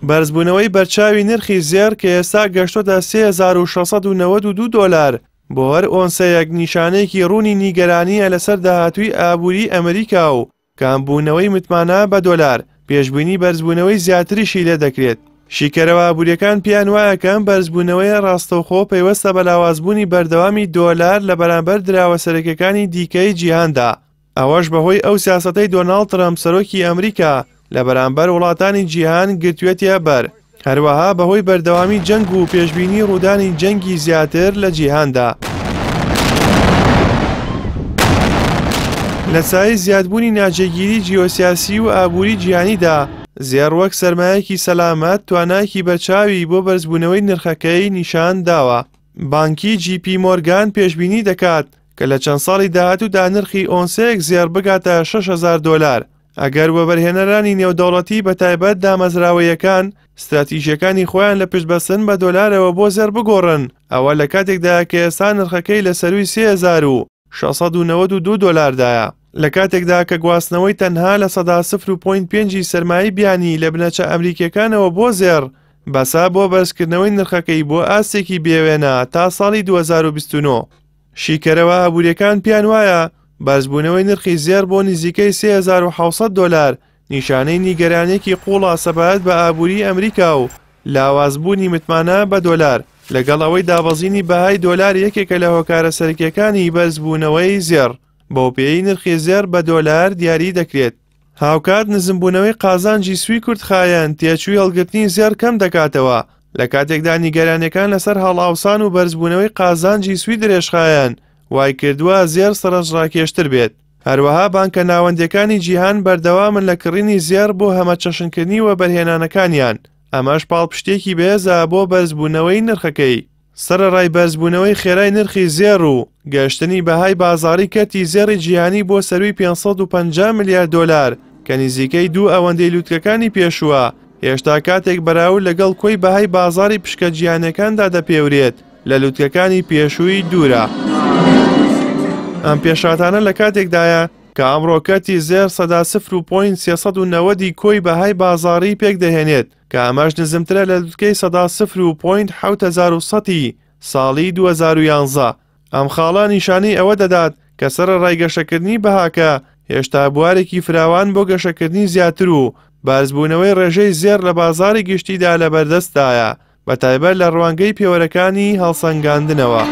بەرزبوونەوەی بەرچاوی نرخی زێڕ کە ئێستا گەشتۆتە 3692 دۆلار بۆ هەر ئۆنسەیەک، نیشانەیەکی ڕوونی نیگەرانییە لەسەر داهاتووی ئابووری ئەمریکا و کەمبوونەوەی متمانە بە دۆلار، پێشبینی بەرزبوونەوەی زیاتریشی لێدەکرێت. شیکەرەوە ئابوورییەکان پێیان وایە کە ئەم بەرزبوونەوەیە ڕاستەوخۆ پەیوەستە بە لاوازبوونی بەردەوامی دۆلار لە بەرامبەر دراوە سەرەکیەکانی دیکەی جیهاندا، ئەوەش بەهۆی ئەو سیاسەتەی دۆناڵد ترەمپ سەرۆکی ئەمریکا لە بەرامبەر وڵاتانی جیهان گرتوێتیە بەر، هەروەها بەهۆی بەردەوامی جەنگ و پێشبینی ڕوودانی جەنگی زیاتر لە جیهاندا. لە سایەی زیادبوونی ناجێگیری جیۆسیاسی و ئابووری جیهانیدا، زێڕ وەک سەرمایەکی سەلامەت توانایەکی بەرچاوی بۆ بەرزبوونەوەی نرخەکەی نیشان داوە. بانکی جی پی مۆرگان پێشبینی دەکات کە لە چەند ساڵی داهاتوودا نرخی ئۆنسەیەک زێڕ بگاتە 6000 دۆلار، ئەگەر وەبەرهێنەرانی نێودەوڵەتی بەتایبەت دامەزراوەیەکان ستراتیژیەکانی خۆیان لە پشتبەستن بە دۆلارەوە بۆ زێڕ بگۆڕن، ئەوە لە کاتێکدایە کە ئێستا نرخەکەی لە سەرووی 3692 دۆلاردایە. لە کاتێکدا کە گواستنەوەی تەنها 0.5% ی سەرمایەی بیانی لە بنەچە ئەمریکیەکانەوە بۆ زێڕ بەسە بۆ بەرزکردنەوەی نرخەکەی بۆ ئاستێکی بێوێنە تا ساڵی 2029. شیکەرەوە ئابووریەکان پێیان وایە بەرزبوونەوەی نرخی زێڕ بۆ نزیکەی 3700 دۆلار نیشانەی نیگەرانیەکی قووڵە سەبارەت بە ئابووری ئەمریکا و لاوازبوونی متمانە بە دۆلار، لەگەڵ ئەوەی دابەزینی بەهای دۆلار یەکێکە لە هۆکارە سەرەکیەکانی بەرزبوونەوەی زێڕ، بەوپێیەی نرخی زێڕ بە دۆلار دیاری دەکرێت. هاوکات نزمبوونەوەی قازانجی سوی کورتخایەن تێچووی هەڵگرتنی زێڕ کەم دەکاتەوە، لە کاتێکدا نیگەرانیەکان لەسەر هەڵئاوسان و بەرزبوونەوەی قازانجی سوی درێژخایەن وایکردووە زێڕ سەرنجڕاکێشتر بێت. هەروەها بانکە ناوەندیەکانی جیهان بەردەوامن لە کڕینی زێڕ بۆ هەمەچەشنکردنی وەبەرهێنانەکانیان، ئەمەش پاڵپشتیەکی بەهێزە بۆ بەرزبوونەوەی نرخەکەی. سەرەڕای بەرزبوونەوەی خێرای نرخی زێڕ و گەشتنی بەهای بازاڕی کەرتی زێڕی جیهانی بۆ سەرووی 550 ملیار دۆلار کە نزیکەی دوو ئەوەندەی لوتکەکانی پێشووە، هێشتا کاتێک بەراورد لەگەڵ کۆی بەهای بازاڕی پشکە جیهانیەکاندا دەپێورێت لە لوتکەکانی پێشووی دوورە. ئەم پێشهاتانە لە کاتێکدایە کە ئەمڕۆ کەرتی زێڕ 0.390% ی کۆی بەهای بازاڕی پێکدەهێنێت، کە ئەمەش نزمترە لە لوتکەی 0.71% ی ساڵی 2011. ئەم خاڵە نیشانەی ئەوە دەدات کە سەرەڕای گەشەکردنی بەهاکە، هێشتا بوارێکی فراوان بۆ گەشەکردنی زیاتر و بەرزبوونەوەی ڕێژەی زێڕ لە بازاڕی گشتیدا لەبەردەستدایە، بەتایبەت لە ڕوانگەی پێوەرەکانی هەڵسەنگاندنەوە.